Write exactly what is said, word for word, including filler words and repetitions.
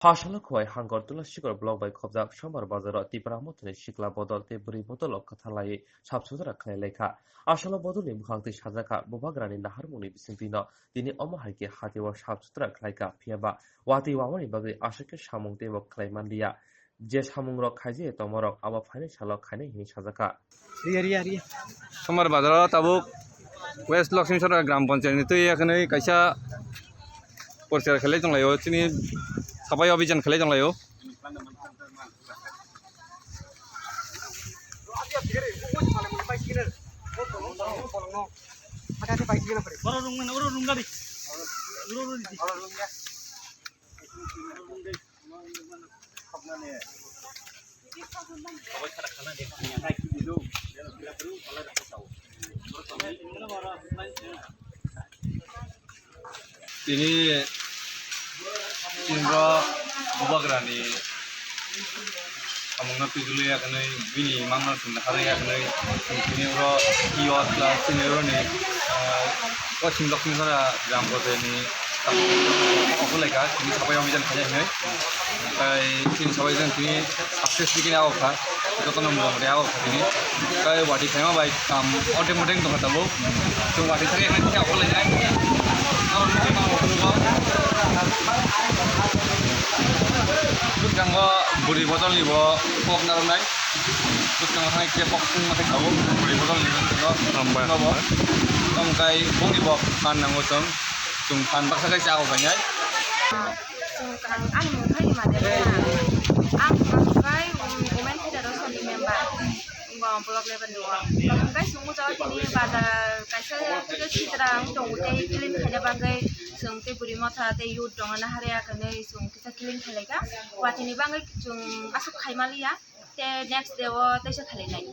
Phasalo Khowai Hangkor Tulasikor block bai khobjak Sombar bazaro Tipra Mothani sikla bodol tei bwrwi bodol o kwthalaiwi sap sutra khlai laikha. Asalo bodolni bwkhak twi sajakha Bubagrani naharmungni bisingtwino tini omo hai khe hatio sap sutra khlaikha, phiyaba watwi wamani bagwi aswk khe samung teibo khlai manliya. Je samungrok khaijai tongmarok abo phainai salo khainai hinwi sajakha. Riya, riya, riya. Sombar bazaro tabuk West Lakshmi Sora Gram Panchayat ni twi yakni kaisa porchar khlai tonglaio, chini sapai obijan khlai tonglaio. Tini, tini bwbagrani samungno twijlwi yakni bini mangno chwng naharwi yakni tini oro kiosk la tini oroni, ah, Poschim Lakshmi Sora Gram Panchayat ni okolai kha tini sapai obijan khainai hinwi. Tai tini sabai jang tini success dikini abo kha, jotono mujang mujang abo kha tini. Tai wati khaima bai kam orde modeng tongkha tabuk. Chwng wati thari khe khe abo lainai. Abo nukha tamo phunukgo. Bwskango bwrwi bodolni bo kok narwknai. Bwskango thangwi khe kok chwngma khe tabuk bwrwi bodolni bo. Hambai, abo hambai. Tamo kai bongni bo phan nango chwng. Chwng phan baksa khe cha o khainai. Chwng ang, ani mung khai ni mane bwkha. Ang mung khai, um, Women Federation ni member. Bo block level ni o. Hwnkhe chwng o jaga tini bazar kaisa khe sitra wng tongo tei clean khaina bagwi chwng tei bwrwi motha tei youth rok no naharya khe nwi chwng kisa clean khlai kha. Watwi ni bagwi chwng aswk khai maliya tei next day o teisa khlai nai.